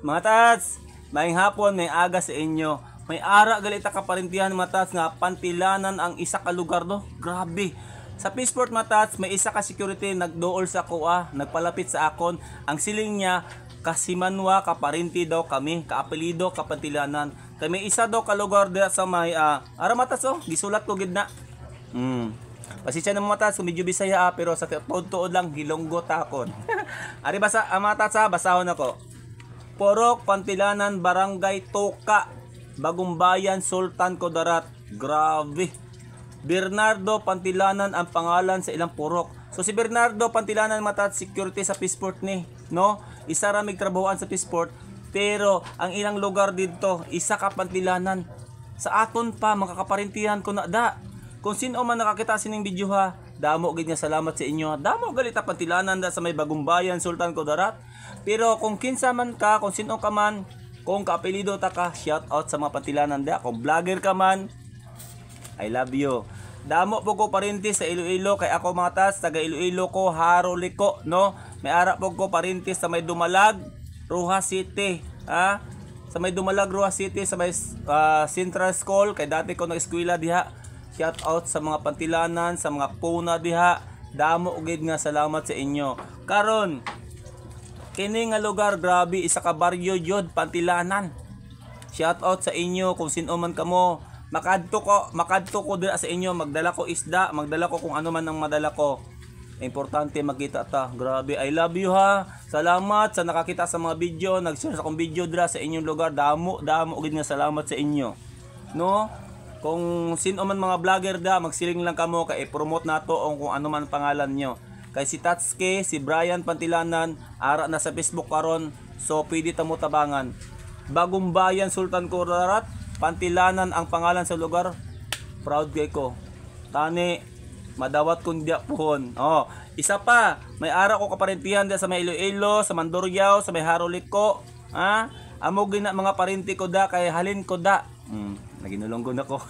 Mga tats, maayong hapon, maayong aga sa inyo. May ara gali ta kaparintihan, mga tats, nga Pantilanan ang isa ka lugar, no. Grabe. Sa Peaceport, mga tats, may isa ka security nagdool sa kuha, nagpalapit sa akon. Ang siling niya, kasimanwa, kaparinti daw kami, kaapelido, kapantilanan. Kay may isa daw ka lugar diha sa may, ara, mga tats, oh, gisulat ko gid na. Pasensya na, mga tats, kung medyo Bisaya pero sa tuod-tuod lang, Hilonggo takon. Ari basa, mga tats, ha, basahon ako. Porok, Pantilanan, Barangay Toka, Bagong Bayan, Sultan Kudarat. Grabe. Bernardo Pantilanan ang pangalan sa ilang purok. So si Bernardo Pantilanan, mga tats, security sa Peaceport ni, no? Isa ra mig trabahoan sa Peaceport, pero ang ilang lugar didto, isa ka Pantilanan. Sa aton pa makakaparintihan ko na da. Kung sino man nakakita sining video ha, damo gid nga salamat sa inyo. Damo gali ta Pantilanan da sa may Bagong Bayan, Sultan Kudarat. Pero kung kinsa man ka, kung sino ka man, kung kaapelido ta ka, shout out sa mga Pantilanan da. Kung vlogger ka man, I love you. Damo po ko parinti sa Iloilo kay ako, mga tats, taga Iloilo ko, Haroliko, no? May ara po ko parinti sa may Dumalag, Roxas City, ha? Sa may Dumalag, Roxas City, sa may Central School kay dati ko nag-eskwela diha. Shout out sa mga Pantilanan, sa mga Puna diha. Damo gid nga salamat sa inyo. Karon, kini nga lugar, grabe, isa ka baryo jud, Pantilanan. Shout out sa inyo kung sino man kamo. Makadto ko dira sa inyo, magdala ko isda, magdala ko kung ano man ang madala ko. Importante magkita ta. Grabe, I love you ha. Salamat sa nakakita sa mga video, nag-share sa akong video dira sa inyong lugar. Damo, damo gid nga salamat sa inyo. No? Kung sino man mga vlogger da, magsiling lang kamo kay i-promote nato o kung ano man pangalan nyo. Kay si Tatsuki, si Brian Pantilanan, ara na sa Facebook karon, so pwede ta mo tabangan. Bagong Bayan, Sultan Kudarat, Pantilanan ang pangalan sa lugar. Proud kay ko. Tani, madawat kong diya puhon. Oh, isa pa, may ara ko kaparentihan diya sa may Iloilo, sa Mandurriao, sa may Haroliko. Ha? Amo gina mga parente ko da kay halin ko da. Naginulonggo na ko.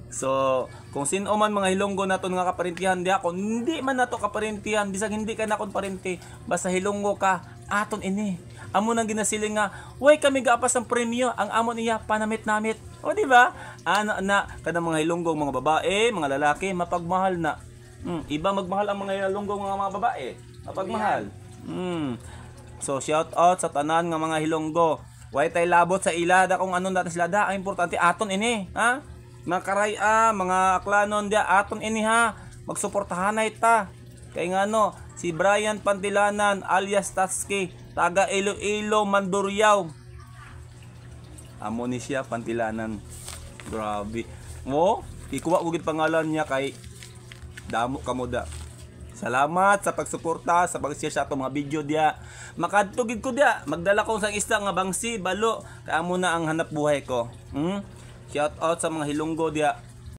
So, kung sino man mga Hilonggo nato nga kaparentihan diha, kung hindi man nato kaparentihan, bisag hindi ka nakon parente, basta Hilonggo ka, aton ini. Amo nang ginasiling nga, way kami gaapas ang premyo, ang amo niya panamit-namit. O, di ba? Ano na kada mga Hilonggo, mga babae, mga lalaki, mapagmahal na. Iba magmahal ang mga Hilonggo, mga babae. Mapagmahal. So shout out sa tanan nga mga Hilonggo. Way tay labot sa ila da kung anong natin sila da. Ang importante aton ini, ha? Mga karaya, mga aklanon dia, aton ini ha. Magsuportahanay ta. Kay ngano, si Brian Pantilanan alias Tatsuki, taga Iloilo, Mandurriao. Amo ni siya Pantilanan. Grabe. Mo, ikuha ko gid pangalan niya kay damo kamo da. Salamat sa pagsuporta, sa pag-share sa atong mga video diya. Makadto gid ko diya, magdala ko sa isda nga bangsi, balo, kay amo na ang hanap buhay ko. Shout out sa mga Hilonggo diya.